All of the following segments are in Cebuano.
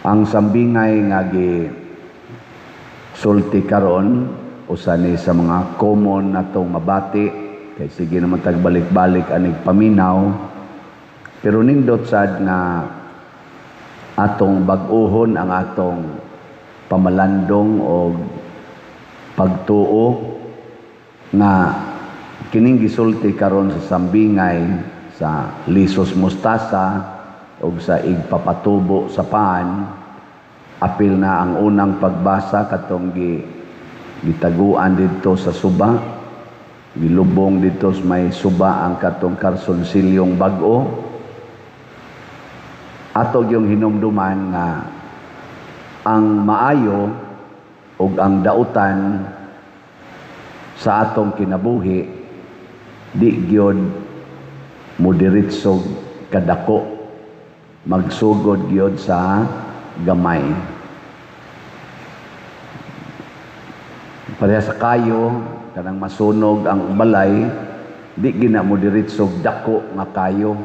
Ang sambingay nga gi sulti karon, usa ni sa mga common natong mabati kay sige naman tag balik-balik anig paminaw, pero nindot sad nga atong bag-ohon ang atong pamalandong o pagtuo nga kining gisulti karon sa sambingay sa lisos mustasa o sa igpapatubo sa paan. Apil na ang unang pagbasa, katong gitaguan didto sa suba, gilubong didto sa may suba ang katong karsonsilyong bag-o. Ato yung hinumduman nga ang maayo ug ang dautan sa atong kinabuhi di gyud modiretsog kadako, magsugod gyud sa gamay. Pareha sa kayo, kanang masunog ang balay, di gina mo diretsog dako nga kayo.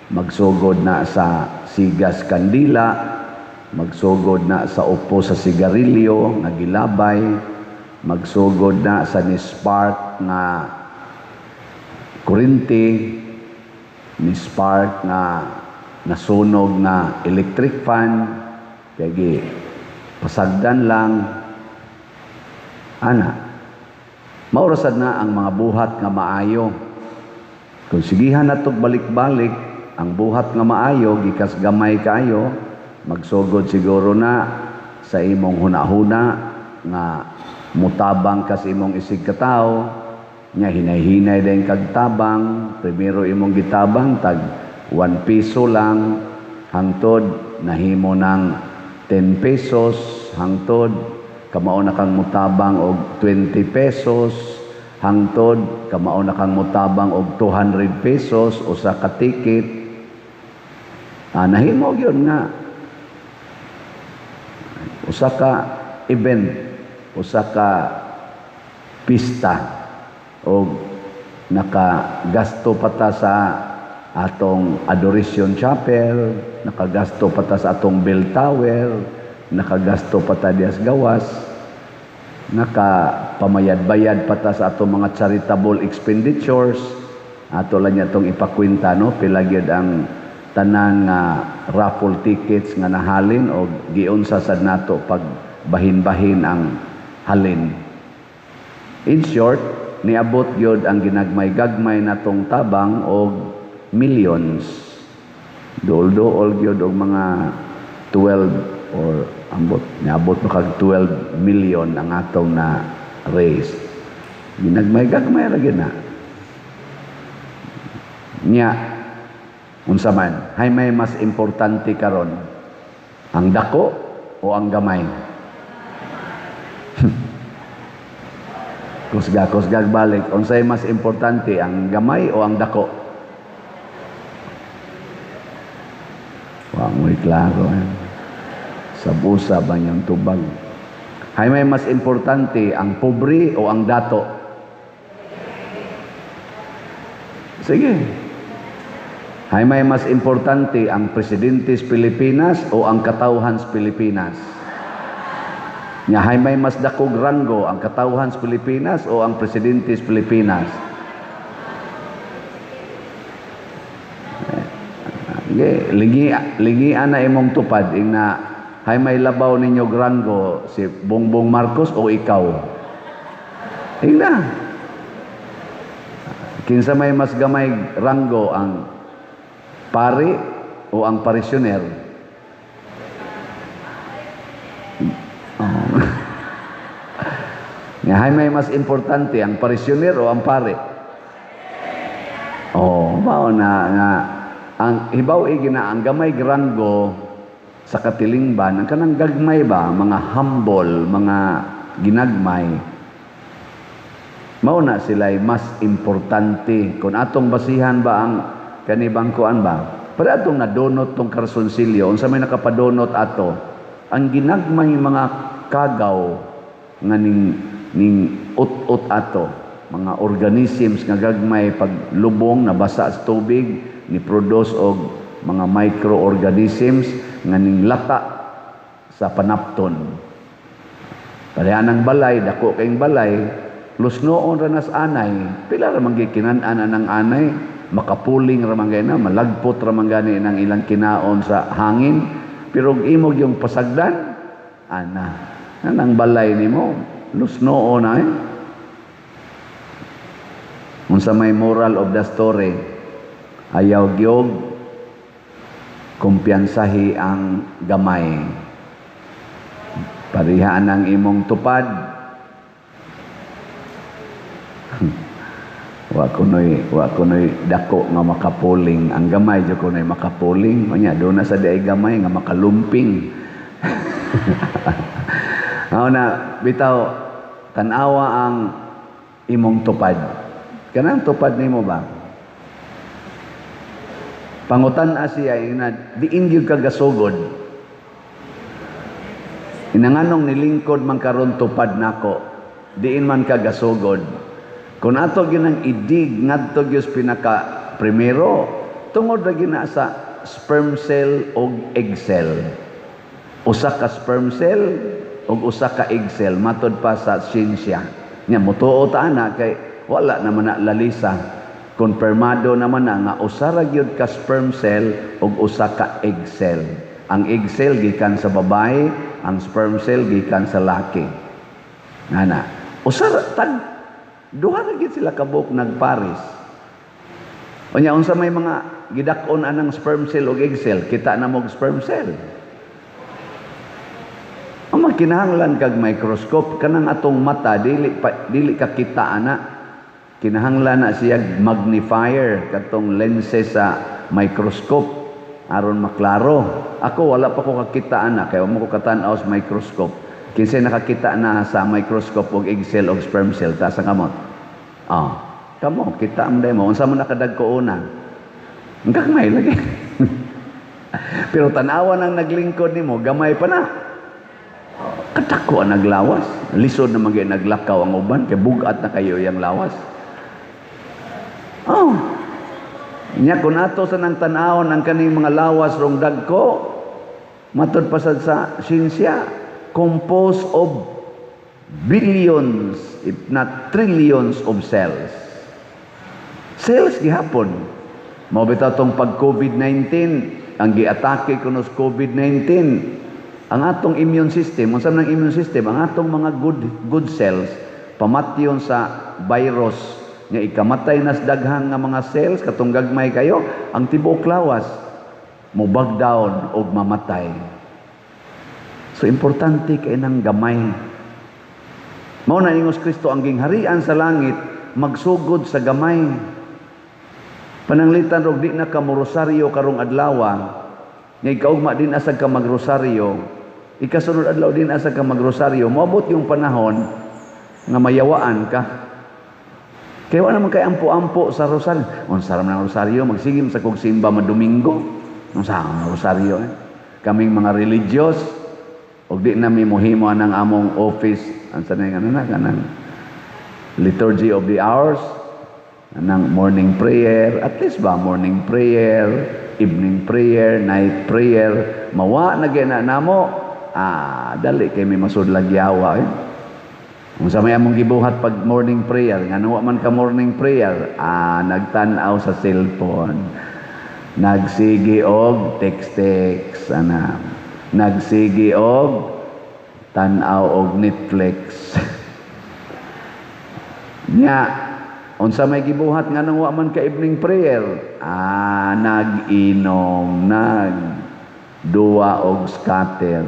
Magsugod na sa sigas kandila, magsugod na sa upo sa sigarilyo nga gilabay, magsugod na sa ni-spark nga kuryente, ni-spark nga nasunog nga electric fan, kay gi pasagdan lang ana. Maurasad na ang mga buhat nga maayo. Kung sigihan natog balik-balik ang buhat nga maayo, gikas gamay kaayo, magsugod siguro na sa imong hunahuna nga mutabang ka sa imong isig katawo nya, hinay-hinay din kag tabang. Primero imong gitabang tag 1 piso lang, hangtod nahimo ng 10 pesos, hangtod kamao na kang mutabang og 20 pesos, hangtod kamao na kang mutabang og 200 pesos usa ka ticket. Nahimo gyud nga usa ka event, usa ka pista, og nakagasto pa ta sa atong Adoration Chapel, nakagasto pa ta sa atong bell tower, nakagasto pa ta dias gawas, nakapamayad-bayad pa ta sa atong mga charitable expenditures. Ato lang niya itong ipakwenta, no? Pila gyud ang tanan nga raffle tickets nga nahalin o giunsa sad nato pag bahin-bahin ang halin. In short, niabot gyud ang ginagmay-gagmay natong tabang og millions. Duol-duol gyud og mga 12 or ambot, niabot pa kag 12 million ang atong na raise. Ginagmay-gagmay ra gyud na. Nya unsa man, hay may mas importante karon, ang dako o ang gamay? Kusga, kusgag balik, unsay mas importante, ang gamay o ang dako? Wa mo'y klaro. Sabusa ba niyang tubag? Hay may mas importante, ang pobre o ang dato? Sige. Hay may mas importante, ang presidente sa Pilipinas o ang katawhan sa Pilipinas? Nya hay may mas dakog ranggo, ang katawhan sa Pilipinas o ang presidente sa Pilipinas? Sige, lingian na imong tupad ing na hay may labaw ninyo ranggo, si Bongbong Marcos o ikaw? Ing na. Kinsa may mas gamay ranggo, ang pari o ang parisioner? Oh. Nga hay may mas importante, ang parisioner o ang pari? Oh, mao na nga ang hibaw igi na ang gamay ranggo sa katilingban, ang kanang gagmay ba, mga humble, mga ginagmay, mao na sila'y mas importante. Kung atong basihan ba ang kanibang kuan ba, pero atong nadunot tong karsonsilyo, unsa may nakapadunot ato, ang ginagmay mga kagaw nga ning ut-ut ato, mga organisms nga gagmay paglubong nabasa sa tubig, ni produce og mga microorganisms nga ning lata sa panapton. Pareha ng balay, dako kayong balay, lusnoon ra nas anay, pila ra man gikinan-an ang anay, makapuling ra man na, malagpot ra man gani ang ilang kinaon sa hangin, pero imog yung pasagdan, ana, anang balay nimo, lusnoon ay. Unsa may moral of the story? Ayaw gyud kumpiyansahi ang gamay. Parihaan ang imong tupad. Wa kunoy dako nga makapuling. Ang gamay jud kunoy makapuling. Unya do na sa diay gamay nga makalumping. Mao na bitaw, tan-awa ang imong tupad. Kanang tupad nimo ba? Pangutan-a siya ina, diin gyud ka gasugod. Inanganong nilingkod man karon tupad nako, diin man ka gasugod. Kung ato ginang idig ngadto gyud pinaka primero, tungod ra gina sa sperm cell og egg cell. Usa ka sperm cell og usa ka egg cell matod pa sa siyensya. Nya motuo ta ana kay wala naman na lalisa. Konfirmado naman na nga usa ra gyud ka sperm cell og usa ka egg cell. Ang egg cell gikan sa babae, ang sperm cell gikan sa laki. Ana, usa ra tag duha ra gyud sila kabuok nagparis. Unya unsa may mga gidak-on anang sperm cell og egg cell, kita na mo og sperm cell. Ang kinahanglan kag microscope, kanang atong mata dili pa, dili ka kita ana. Kinahanglan na siya magnifier, katong lenses sa microscope aron maklaro. Ako wala pa ko kakita ana kay wa mo ko katan-aw sa microscope. Kinsay nakakita na sa microscope og egg cell og sperm cell, taas ang kamot? Ah, kamo kita am mo unsa mo nakadagko una? Ang gagmay lagi. Pero tan-awa nang naglingkod nimo, gamay pa na. Kadako ang naglawas. Lisod na magyay naglakaw ang uban kay bugat na kayo yang lawas. Oh. Nya kung ato sa nang tan-awon ang kaning mga lawas rong dagko, matod pa sad sa siyensya, composed of billions, if not trillions of cells. Cells gihapon. Mao bitaw tong pag COVID-19, ang giatake kuno sa COVID-19, ang atong immune system, unsa man ang immune system, ang atong mga good good cells pamatyon sa virus nga ikamatay nas daghang nga mga cells katong gagmay kayo, ang tibuok lawas mo bag down og mamatay. So importante kay nang gamay. Mao na ingos Kristo, ang gingharian sa langit magsugod sa gamay. Pananglitan rog di na ka mo-rosaryo karong adlaw, nga ikaugma din asag ka magrosaryo, ikasunod adlaw din asag ka magrosaryo, moabot yung panahon nga mayawaan ka. Kaya wala naman kay ampo-ampo sa rosaryo. Unsa ra man ang rosaryo, magsigim sa kog simba Domingo. Unsa ang rosaryo eh? Kaming mga religious og di na mi mohimo anang among office, ang sa ano na kanang liturgy of the hours, anang morning prayer, at least ba morning prayer, evening prayer, night prayer, mawa na gyud na namo, dali kay may masudlag yawa eh. Unsa may among gibuhat pag morning prayer, ngano wa man ka morning prayer, nagtan-aw sa cellphone. Nagsige og text-text ana. Nagsige og tan-aw og Netflix. Nya, unsa may gibuhat nganong wa man ka evening prayer? Nag-inom, nag duwa og scatter.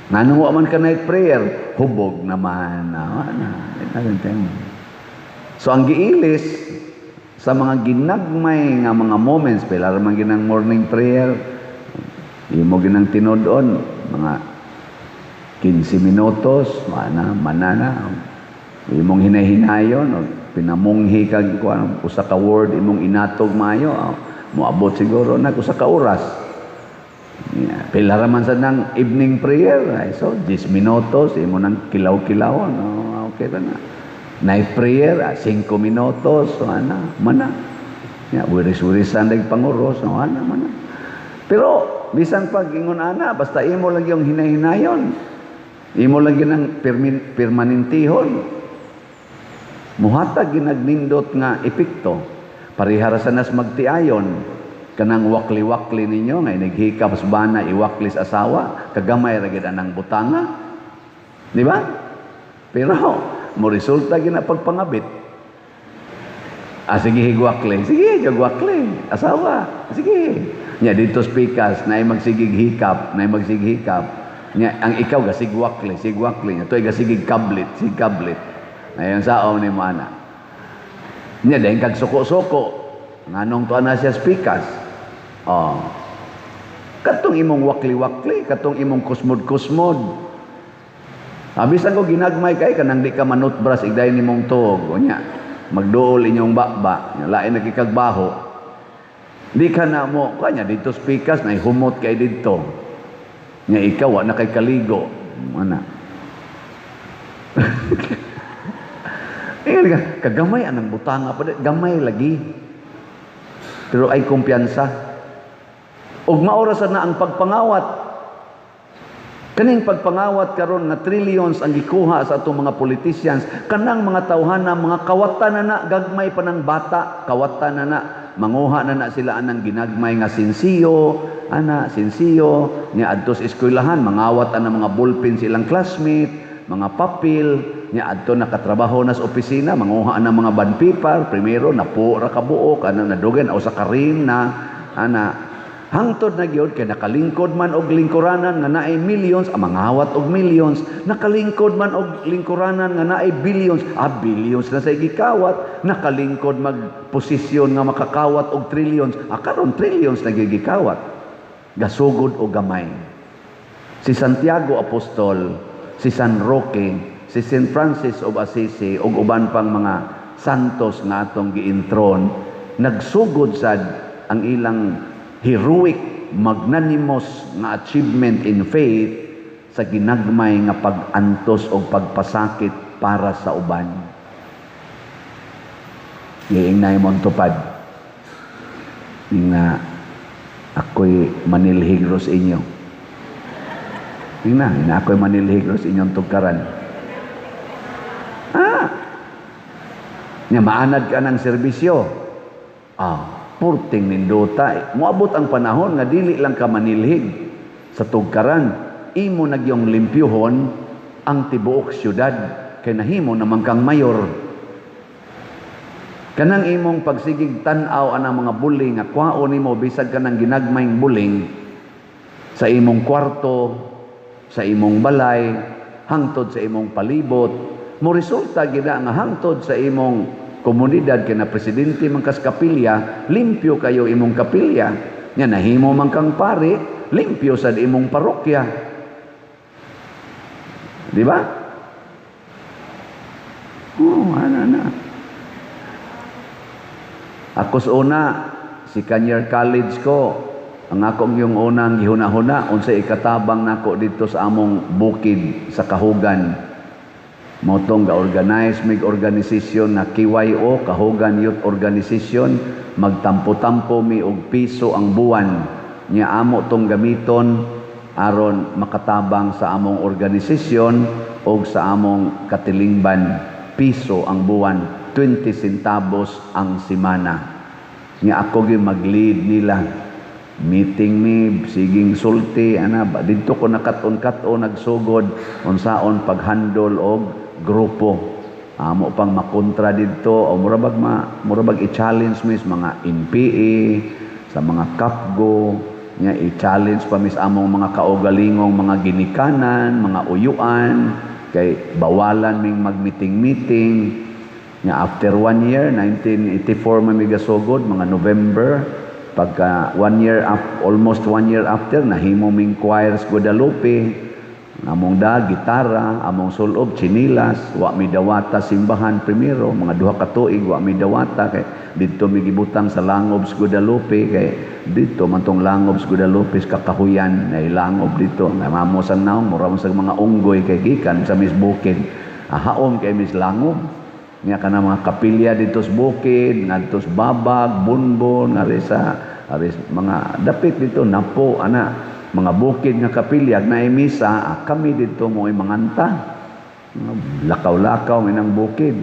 Nganong wa man ka night prayer? Hubog naman. So ang giilis sa mga ginagmay nga mga moments, pila ra man ginang morning prayer, imo ginang tinud-on mga 15 minutos, mana manana. Imong hinay-hinayon, pinamunghi kag kuan usa ka word imong inatog maayo, moabot siguro na usa ka oras. Yeah. Pila ra man sa nang evening prayer, ay, so 10 minutos imo nang kilaw-kilawon, oh, okay ra na. Night prayer, 5 minutos, so ana, mana. Ya, wiris-wirisan dag panguros, so ana, mana. Pero bisan pag ingon ana, basta imo lang yung hinahinayon. Imo lang ginang permanentihon. Muhatag ginagnindot nga epekto. Parehara sa nas magtiayon. Kanang wakli-wakli ninyo nga inighikap sa bana, iwakli sa asawa, kagamay ra gid anang butanga. Di ba? Pero mo resulta gina pagpangabit. Ah, sige higwakli. Sige, jogwakli. Asawa. Sige. Nya dito spikas, naay magsigig hikap, naay magsigig hikap. Nya ang ikaw gasigwakli, sigwakli. Nya to'y gasigig kablit, sig kablit. Ayon saom ni mo ana. Nya dayon kag suko-suko. Nganong tuwa na siya spikas? Oh. Katong imong wakli-wakli, katong imong kusmod-kusmod. Bisan ko ginagmay kay kanang di ka manutbras igday nimong tuog. Unya, magduol inyong bakba, lain na kikagbaho. Di ka na mo, kanya dito spikas na humot kay dito. Nya ikaw wa na kay kaligo. Ana. Ingon ka, kagamay anang butanga pa, gamay lagi. Pero ay kumpiyansa. Ug maora sad na ang pagpangawat. Kaning pagpangawat karon nga trillions ang gikuha sa atong mga politicians, kanang mga tawhana, mga kawatan na na, gagmay pa ng bata, kawatan na na, manguha na na sila anang ginagmay nga sinsiyo, ana, sinsiyo, nya adto sa eskwelahan, mangawat anang mga ballpen silang classmate, mga papel, nya adto nakatrabaho na sa opisina, manguha anang mga bond paper, primero napo ra kabuok, ana nadugan o sa karim na, ana. Hangtod na gyud kay nakalingkod man og lingkuranan nga naay millions, ang mangawat og millions, nakalingkod man og lingkuranan nga naay billions, billions na sa gikawat, nakalingkod magposisyon nga makakawat og trillions, karon trillions na gikawat. Gasugod og gamay. Si Santiago Apostol, si San Roque, si Saint Francis of Assisi ug uban pang mga santos nga atong giintron, nagsugod sad ang ilang heroic, magnanimous nga achievement in faith sa ginagmay nga pag-antos o pagpasakit para sa uban. Giingnay mo ang tupad. Nga ako'y manilhigro sa inyo. Ingna, nga ako'y manilhigro sa inyong tugkaran. Nga maanad ka ng serbisyo. Purting nindota. Moabot ang panahon nga dili lang ka manilhig sa tugkaran. Imo nagyong limpyuhon ang tibuok syudad kay nahimo naman kang mayor. Kanang imong pagsigig tan-aw anang mga buling nga kwaon nimo bisag kanang ginagmayng buling sa imong kwarto, sa imong balay, hangtod sa imong palibot, mo resulta gina nga hangtod sa imong komunidad kay na presidente man kas kapilya, limpyo kayo imong kapilya. Nya nahimo man kang pare, limpyo sad imong parokya. Di ba? Oh, ana na. Ako sa una, second year college ko, ang akong yung unang gihuna-huna, unsay ikatabang nako dito sa among bukid sa Kahugan. Motong ga-organize mig organisasyon na KYO, Kahugan Youth Organization, magtampo-tampo mi og piso ang buwan. Nya amo tong gamiton aron makatabang sa among organisasyon og sa among katilingban. Piso ang buwan, 20 centavos ang semana. Nya ako gyud mag-lead nila. Meeting mi, siging sulti, ana ba didto ko nakat-on-kat-on nagsugod unsaon paghandol og grupo. Amo pang makontra didto o murabag i-challenge mi sa mga NPA, sa mga CAPGO, nya i-challenge pa mis among mga kaugalingong mga ginikanan, mga uyuan, kay bawalan ming mag-meeting-meeting. Nya after 1 year, 1984 man mi gasugod, mga November, pagka 1 year almost 1 year after, nahimo ming choirs Guadalupe. Among da gitara, among sulob chinilas, wa mi dawata simbahan primero, mga 2 ka tuig wa mi dawata kay didto mi gibutang sa langob sa Guadalupe kay didto man tong langob sa Guadalupe sa kakahuyan na langob didto. Mamo sa naong mura man sa mga unggoy kay gikan sa mis bukid. Haom kay mis langob. Nya kana mga kapilya didto sa bukid, ngadto sa Babag, Bunbon, ngari sa Aris mga dapit dito Napo ana, mga bukid nga kapilyag na misa, kami dito mo ay manganta. Lakaw-lakaw minang bukid.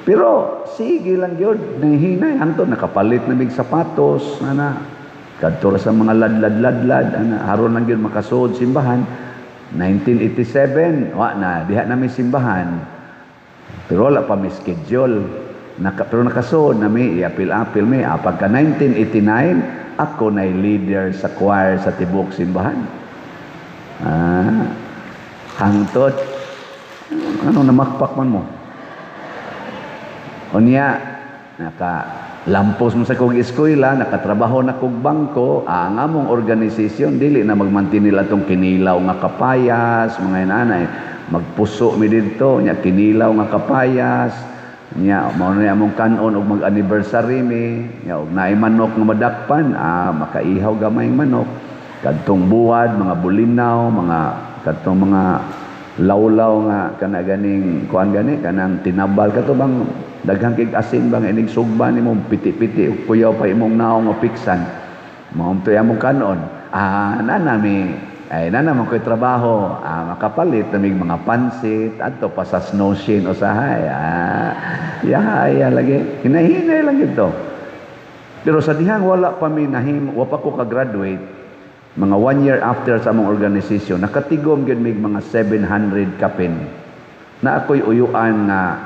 Pero sige lang gyud, nahihinay hangtod nakapalit na mig sapatos ana. Kadto ra sa mga ladlad-ladlad ana, aron lang gyud makasuod simbahan. 1987, wa na diha nami simbahan. Pero wala pa mi schedule. Pero nakasuod na mi, iapil-apil mi. Pagka 1989, ako na'y leader sa choir sa tibok simbahan. Hangtod, ano namakpak man mo? Unya, naka lampos mo sa kog eskwela, nakatrabaho na kog bangko, ang among organisasyon dili na magmantin nila tong kinilaw nga kapayas, mga inanay, magpuso mi didto, nya kinilaw nga kapayas, nya mao na among kanon og mag-anniversary mi, nya og naay manok nga madakpan, makaihaw gamay manok, kadtong buwad, mga bulinaw, mga kadtong mga lawlaw nga kana ganing kuan gani kanang tinabal kato bang daghang kig asin bang inig sugba nimo piti-piti ug kuyaw pa imong naong nga piksan mao to among kanon. Na nami ay na naman ko'y trabaho, makapalit namig mga pansit adto pa sa Snow Sheen usahay, yahaya lagi hinahinay lang gito. Pero sa dihang wala pa mi nahim, wa pa ko ka-graduate, mga 1 year after sa among organisasyon, nakatigom gyud mig mga 700 kapin. Na ako'y uyuan nga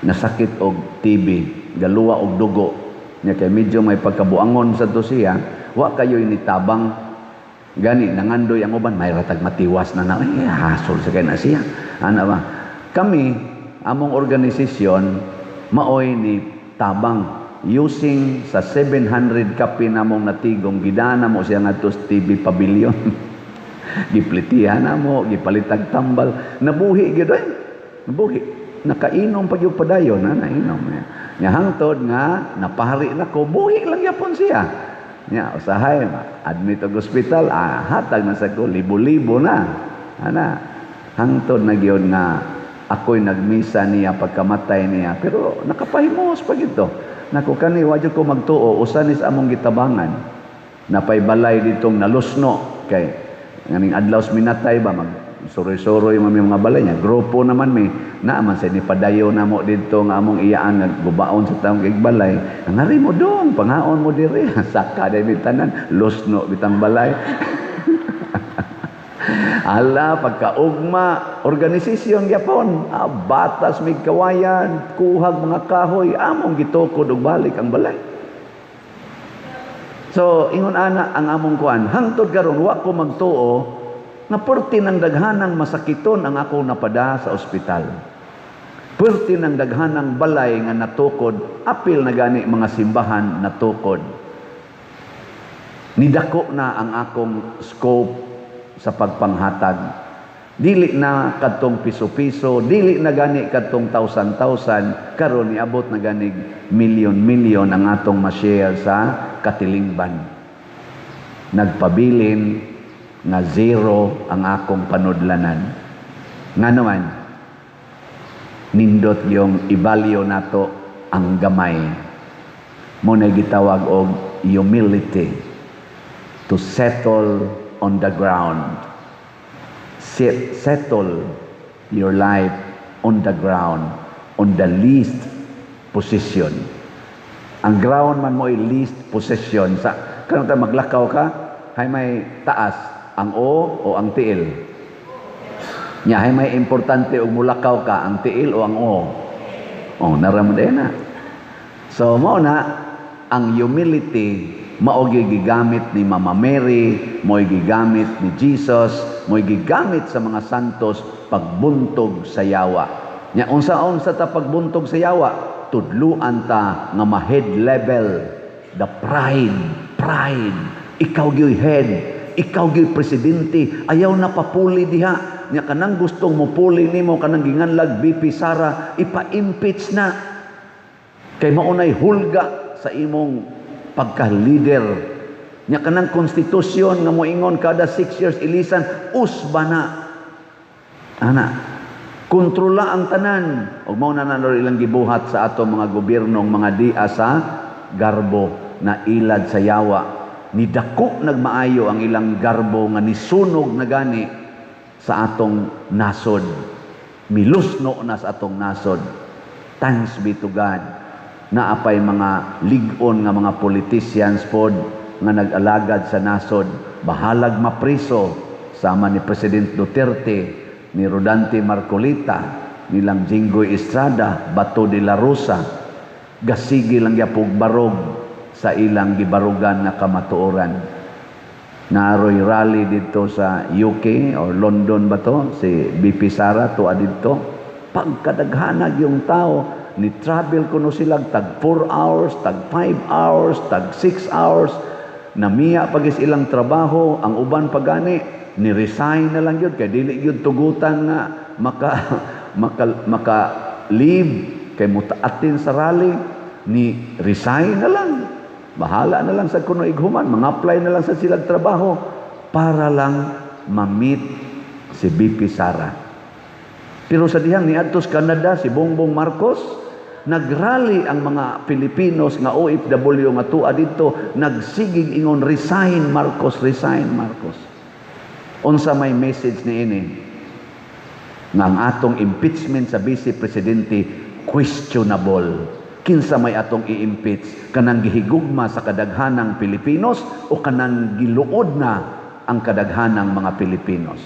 nasakit og TB, galuwa og dugo. Nya kay medyo may pagkabuangon sa to siya, wa kayo'y nitabang. Gani nangandoy ang uban, may ratag matiwas na na, ay, hasol sa kay na siya. Ana ba? Kami, among organisasyon, maoy ni tabang. Using sa 700 kapin namong natigom, gidana mo siya ngadto sa TB Pavilion. Giplitihan na mo, gipalitag tambal. Nabuhi gyud ay. Nabuhi. Nakainom pag yung padayon, ha? Nainom. Nya hangtod nga napahari na ko, buhi lang yapon siya. Nya usahay admit og ospital, hatag na sa ko libo-libo na. Ana, hangtod na gyud nga ako'y nagmisa niya pagkamatay niya, pero nakapahimos pag ito. Naku kani wa jud ko magtuo usa ni sa among gitabangan. Napay balay ditong nalusno kay nganing adlaw minatay ba mag suroy-suroy man mi mga balay niya. Grupo naman mi naa man sa nipadayo namo didto nga among iyaan nga gubaon sa taong kig balay. Ngari mo dong pangaon mo diri. Saka day mi tanan lusno bitang balay. Ala pagkaugma organisasyon gyapon, batas mig kawayan, kuhag mga kahoy, among gitukod og balik ang balay. So ingon ana ang among kuan, hangtod karon wa ko magtuo nga perti ng daghanang masakiton ang akong napada sa ospital. Perti ng daghanang balay nga natukod, apil na gani mga simbahan natukod. Nidako na ang akong scope sa pagpanghatag. Dili na kadtong piso-piso, dili na gani kadtong thousand-thousand, karon niabot na ganig milyon-milyon ang atong ma-share sa katilingban. Nagpabilin nga zero ang akong panudlanan. Nga naman, nindot yung ibalyo nato ang gamay. Muna'y gitawag og humility, to settle on the ground. Settle your life on the ground, on the least position. Ang ground man mo ay least position. Sa kanang ta maglakaw ka, hay may taas ang o ang tiil. Nya hay may importante og mulakaw ka, ang tiil o ang o. O naramod na. So mao na ang humility mao gigamit ni Mama Mary, mao gigamit ni Jesus, mao gigamit sa mga santos pagbuntog sa yawa. Nya unsa-unsa ta pagbuntog sa yawa? Tudluan ta nga ma-head level, the pride, pride. Ikaw gyud head, ikaw gyud presidente, ayaw na papuli diha. Nya kanang gustong mopuli nimo kanang ginganlag BP Sara, ipa-impeach na. Kay maunay hulga sa imong pagka-leader. Nya kanang konstitusyon nga moingon kada 6 years ilisan, usba na. Ana, kontrola ang tanan. Ug mao na ilang gibuhat sa ato mga gobyernong mga dia sa garbo na ilad sa yawa. Nidako nagmaayo ang ilang garbo nga nisunog na gani sa atong nasod. Milusno na sa atong nasod. Thanks be to God. Naapay mga lig-on nga mga politicians pod nga nag-alagad sa nasod. Bahalag mapriso sama ni President Duterte, ni Rodante Marcoleta, nilang Jinggoy Estrada, Bato de la Rosa. Gasige lang gyapog barog sa ilang gibarugan nga kamatuoran. Naaroy rally dito sa UK or London ba to? Si BP Sara tuwa dito. Pagkadaghanag yung tao, ni travel kuno sila tag 4 hours, tag 5 hours, tag 6 hours. Namiya pagis ilang trabaho, ang uban pagani ni resign na lang yun kay dili yun tugutan nga maka maka maka leave kay mutaatin sa rally, ni resign na lang. Bahala na lang sa kuno ighuman, mga apply na lang sa silang trabaho para lang ma-meet si BP Sara. Pero sa dihang niadto sa Canada si Bongbong Marcos, nagrally ang mga Pilipinos nga OFW nga tuwa didto, nagsigig ingon, "Resign Marcos, resign Marcos." Unsa may message niini? Nga ang atong impeachment sa Vice Presidente, questionable. Kinsa may atong i-impeach? Kanang gihigugma sa kadaghanang Pilipinos o kanang giluod na ang kadaghanang mga Pilipinos?